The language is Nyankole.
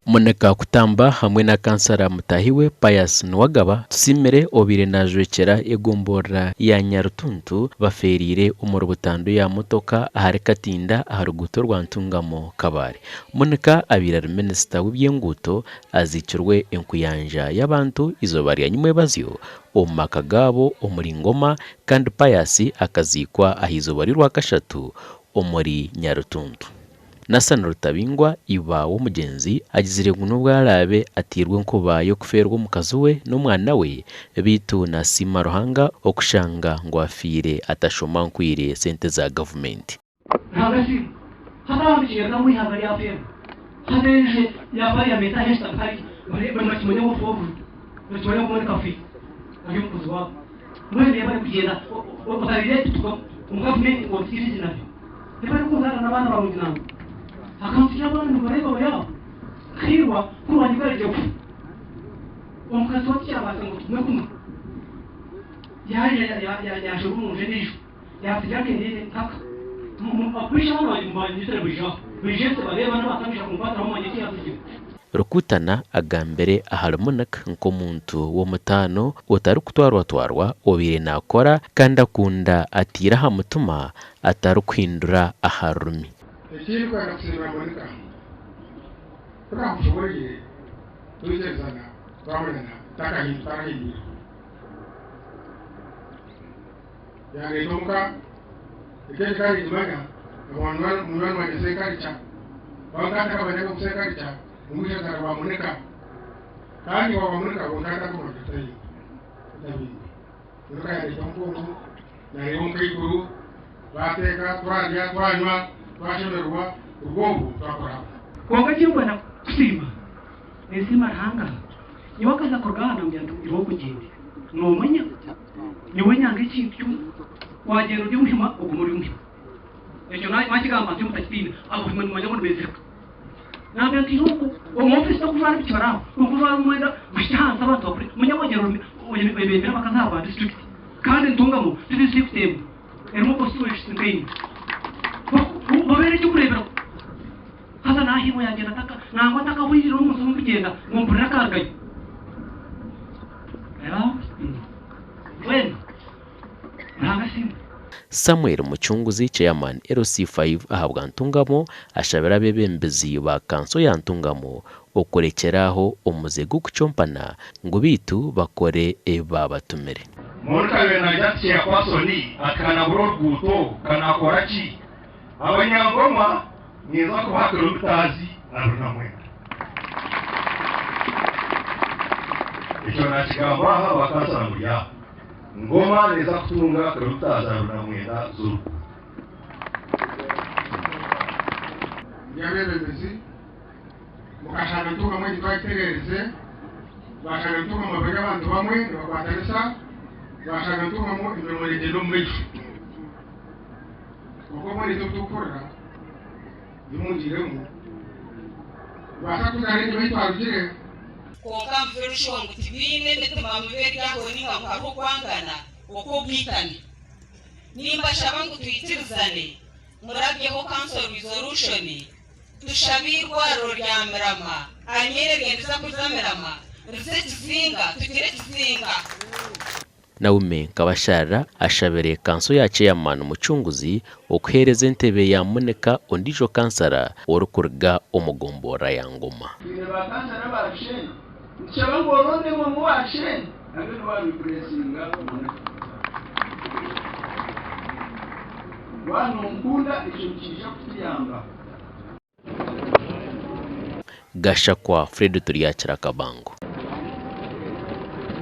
Monica Kutamba hamwe na kansara mutaahi we Pius Nuwagaba Tusiimire obaire najwekyera egomborora ya Nyarutuntu bafeereire omuri butandu ya motoka ahari Katinda aha ruguuto rwa Ntungamo Kabale. Monica abaire ari minisita w'eby'enguuto aziikirwe enkuyanja y'abantu eizooba rya nyimwebazyo omu maka gaabo omuri Ngoma kandi Pius akaziikwa ah'eizooba ry'orwakashatu omuri Nyarutuntu. Nathan Rutabingwa, iba w'omugyenzi, agizire ngu n'obu araabe ateirwe enkuba y'okufeerwa omukazi we n'omwana we, beitu nasiima Ruhanga okushanga ngu afiire atashomankwire sente za gavumenti. Ruhanga asiimwe. Hati abantu kinyarwanda omu ihanga ryapeerwa. Hati enju ya parliament ahu eshutami hariya bari nibakimanya ngu obufu oburi nibakimanya ngu Monica afiire ari omukozi waabo. Mbwenu yebare kugyenda otarire omu gavumenti ngu otiikirize nabyo. Yebare kunzaara n'abaana barungi nangwa. Akantsigira abaana nibareeba bari aho. Nkairwa kurwanya igare kufa. Omukazi we tikyabaasa ngu tugume kumwe. Yaarira yaashoba omu nju endiijo. Yaatsigira akendere mpaka. Bwija abaana bangye mubanyetera bwija aho. Bwija ensi bareeba n'abakabija kunkwatiraho manya eki yaatsigire. Rukutana agambire ahari Monica nk'omuntu w'omutaano otarikutwarwatwarwa obaire naakora kandi akunda ataire aha mutima atarikuhindura aha rurimi. Ekindi kwenda kusiimira Monica, ku naamushoboreire twikirizana twamanyana tarahindwire. Yandeeta omuka, eka egi nkaba ningimanya, nkaba munywani wangye Senkarica. Kwonka nkaba ntakamanyaga ngu Senkarica n'omwishengyereza wa Monica. Kandi iba wa Monica we nkaba ntakamumanya Ntabingwa. Monica yandeeta omuka omu, naareeba omukaikuru, twateeka, twarya, twanywa, twashemererwa, kuruga obwo twakora hamwe. Kwonka eki ndikwenda kusiima, ninsiima Ruhanga, nyowe akaza kuruga aha nambwira nti iwe okugyende noomanya. Nyowe nyanga ekintu kimwe, wagyenda ori omuhima ogume ori omuhima. Ekyo nakigamba ntyo mutakitiina, abafumu nimumanya ngu nibeezirika. Nambwira nti irooko omu ofiisi tokujwara ebikibari aho, kwonka ojware omwenda guhikye ahansi abantu bakure. Manya wagyenda oyebembere abakazi aha bwa disiturikiti kandi Ntungamo ti disiturikiti emwe erimu constituencies nka ina. Babeere eky'okureeberaho. Haza naahiirwa yaagyenda ataka nangwa atakahweire n'omunsi omu kugyenda ngu mpurire akarugayo. Mbwenu Ruhanga asiimwe. Samuel Mucunguzi, Chairman LC5 ahabwa Ntungamo ashabire abeebembezi ba kanso ya Ntungamo okurekyera aho omuze gw'okucompana ngu beitu bakore ebi baabatumire. Monica abaire nagira ati Chairperson ati kanabura oruguuto kanakora ki? Abanyangoma ninza kubaha kilomitazi 29. Ekyo nakigamba aha ba kansara muri aha. Ngoma neza kutunga kilomitazi 29 z'oruguuto. Ndi abeebembezi mukashanga Ntungamo egi twagitereerize, twashanga Ntungamo bari abantu bamwe nibakwatanisa, twashanga Ntungamo emirimo neegyenda omu maisho. Kwonka obwo naitwe obu turikuhurira bimungiremu, nibaasa kutugarura enyima ei twarugire. Kwonka I'm very sure ngu tibaine emitima mibi eri aho ninga ngu hariho okwangana okw'obwitane. Nimbashaba ngu twikirizane murabyeho council resolution tushabe eirwariro rya Mirama Anyeene ryendeza kuriza Mirama rize Kizinga tugire Kizinga. Naume Nkabasharira ashabire kanso ya Chairman Mucunguzi okuheereza entebe ya Monica ondiijo kansara orikuruga omu gomborora ya Ngoma. Twine ba kansara aba Rushenyi, nitushaba ngu orondemu omwe owa Rushenyi abe niwe aripuresinga Monica. Waaba noomukunda ekyo nikiija kutuyamba. Gashakwa Fred Turyakira Kabango.